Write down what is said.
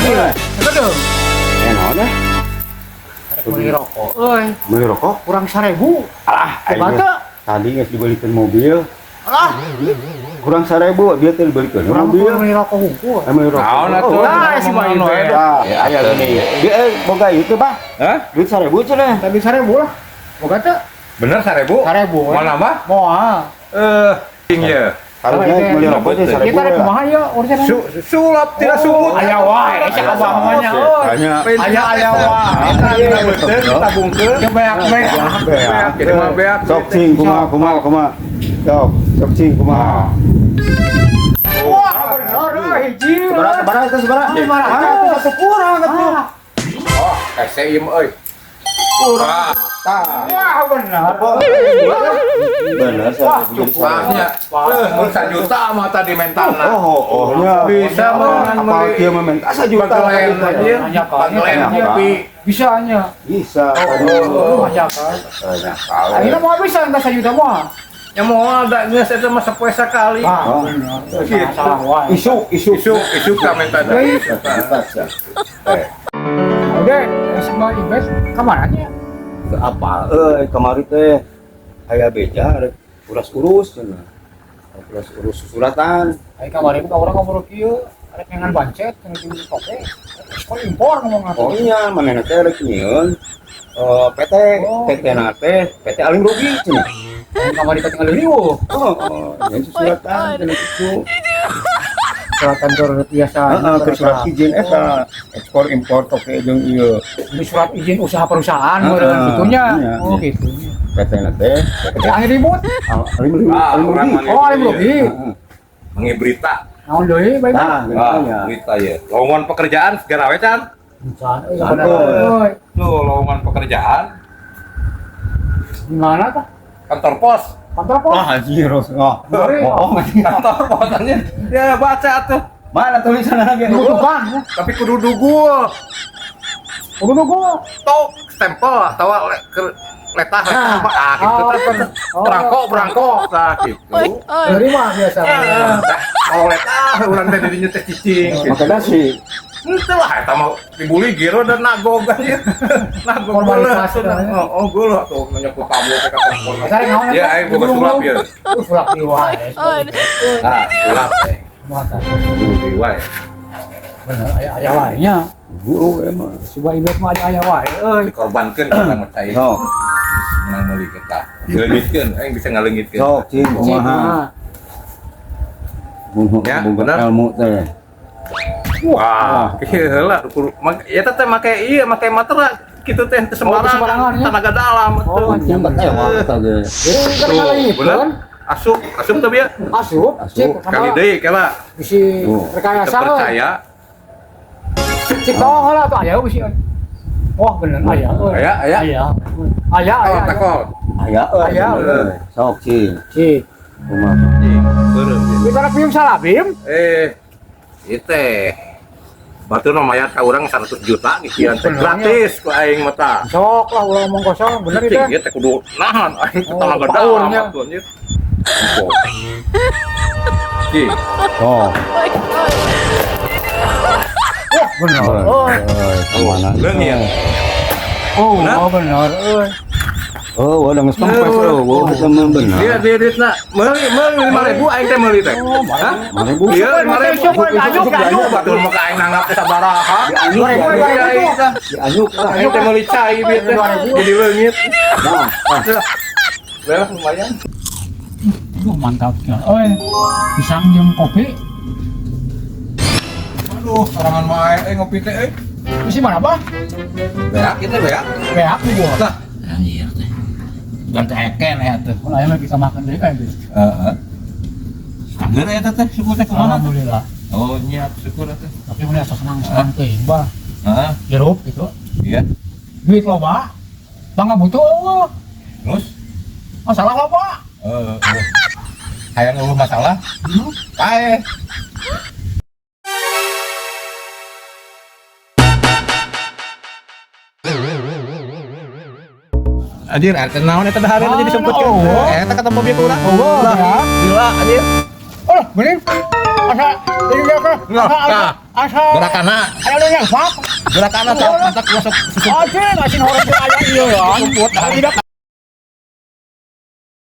Aduh. Eh, naon eh? Beli rokok. Euy, Beli rokok? Kurang 1000. Alah, Coba aing teu? tadi geus dibelikeun mobil. Alah, Kurang 1000 dia teh dibelikeun kurang mobil. beli rokok hungkul. Eh, beli rokok. Naon atuh? Oh, Ah, si Bayu teh. ah, aya gini. Dia boga ieu teh, Bah. Hah? Duit 1000 cenah. Tapi 1000 lah. Boga teu? Bener 1000? 1000. Mau nambah? Moal. Eh, ting ye. Harusnya beli rokok teh 1000. Kita rek kumaha ya urusan? Sulap tidak sumut. Aya wae, sia abah mah nya. Tanya. Aya aya wae. Kita beuteung tabungkeun. Coba beak beak. Beak. Jadi mah beak. Sok cing kumaha kumaha kumaha. Sok, sok cing kumaha. Wah, bener euy, hiji. Sabaraha sabaraha itu sabaraha? Sabaraha? Ah, satu kurang atuh. Oh, hese ieu mah euy. Kurang. Tah. Wah, bener. Bener, Wah, 1000 jadi 1000. Wahnya. Eh, mun sajuta mah tadi mentana. Oh, oh, nya. Bisa mah Apal meuli kieu mah minta sajuta. Bagelen aja. Hanya kan. Bagelen kopi. Bisa nya. Bisa. Oh, hanya kan. Nah, Akhirnya mau bisa entah sajuta mah. Ya mau ada geus eta mah sapoe sakali. Ah, Oh. bener. Salah wae. Isu, isu. Isu, isu ka mentana. Juta. Eh, Udah, sama Ibet kemana nya? ke apa euy kamari teh aya beja rek urus-urus cenah. Urus-urus suratan. Ayo kamari ka urang ngobrol kieu, rek ngan bancet cenah di toke. Ekspor impor ngomong Oh atuh. iya, manehna teh rek nyieun PT, Oh. PT na teh PT alim rugi cenah. Ayo kamari katingal riuh. Oh, oh, nyieun suratan cenah kitu. Surat kantor biasa. Heeh, keur surat izin eta ekspor impor toke jeung ieu. Ini surat izin usaha perusahaan Heeh, meureun gitunya. iya. Oh, gitu. PT na teh PT akhir ribut. Alim rugi, Ah, alim urang rugi. mah Oh, alim rugi. Heeh. Mengi berita. Naon deui bae mah? Tah, Ah, gitu nya. berita ya. Lowongan pekerjaan segera we can. Can euy Can, bener euy. Tuh, lowongan pekerjaan Di mana tah? Kantor pos. Kantor pos. Wah, anjir, oh. Bohong anjir. Kantor pos anjir. Ya baca tuh. Mana tulisan lagi? Dibutuhkan. Tapi kudu dugul. Kudu nunggu. Tok stempel atau letah letah apa ah gitu Oh, tah. oh. Perangko perangko tah gitu. Dari mah biasa. Eh, kalau letah urang teh dirinya teh cicing gitu. Makanya sih Henteu lah eta mah dibully gero dan nagog anjir. Nagog Formalitas, geuleuh. ya. Oh, oh geuleuh atuh nanya ku tamu teh ka telepon. Dasar naon Ya aing boga sulap ya. Sulap di wae. Ah, sulap teh. Mata. Di wae. Bener aya aya wae nya. guru emang. Coba Ibet mah aya aya wae euy. Dikorbankeun kita mah cai. Sok, Menang meuli kita. Dileungitkeun, aing bisa ngaleungitkeun. sok cing kumaha. Ya, Boga bener. ilmu teh. Wah, kieu heula kudu eta teh make ieu make matera kitu teh teu Oh, teu sembarangan, sembarangan ya. tenaga dalam Oh, tuh. Yang teh mah eta ge. Kan Tuh, kali bener. Asup, asup teh bieu. Asup, Asup. cik Kali deui kela bisi Tuh. rekayasa euy. percaya. Cik tong heula tuh aya bisi. Wah, bener aya euy. Aya, aya. Aya. Aya, Takol, aya. takol. Aya euy. Aya, bener. Sok cing Cik. kumaha. Cing, beureum ieu. Kita rek bim salah bim. Eh, ieu teh. Batur mah mayar ka urang 100 juta gitu teh gratis ku aing mah tah. Sok lah ulah ngomong kosong, bener itu. Cing, ieu teh kudu nahan aing teh Oh, tenaga dalam powernya. atuh anjir. Cing, Sok. Wah, bener. Oh, Kemana? leungit. oh, Bener? oh, bener euy. Oh, udah geus kempes euy. Oh, eta mah bener. Dia dia duitna meuli meuli 5000 aing teh meuli teh. Hah? 5000. Iya, 5000. Syukur, anyuk, anyuk. Batur mah ka aing nanggap teh sabaraha. Dianyuk, 2000, dianyuk. 2000 tuh. Dianyuk lah. Aing teh meuli cai bieu teh. Jadi leungit. Nah, ah. Lah lumayan. Duh, mantap ya. Oi, pisang jeung kopi. Aduh, sorangan mah aing ngopi teh euy. Bisi mana, Bah? Beak ieu teh beak. Beak nih gua. Lah, anjir teh. Ganti eken ya teh. Kalau ayam kita makan deui kan, Bis. Heeh. Angger eta teh syukur teh kumaha? Alhamdulillah. Oh, nyiap syukur teh. Tapi mun asa senang-senang teh, Bah. Heeh, Hirup gitu. iya. Duit loba. Bangga butuh. Terus Masalah loba. heeh. Hayang eueuh masalah? Pae. Anjir, eta naon eta dahareun aja disebutkeun. Oh. Eta kata mobil ku urang. Oh, Lah, ya. gila anjir. Oh, bener. Asa iya ke? Nah, Asa Gerakana, aya nu nyangfak. gerakana teh mantak masuk susu. Aja asin horeng teh aya ieu ya. Sumput. Tidak.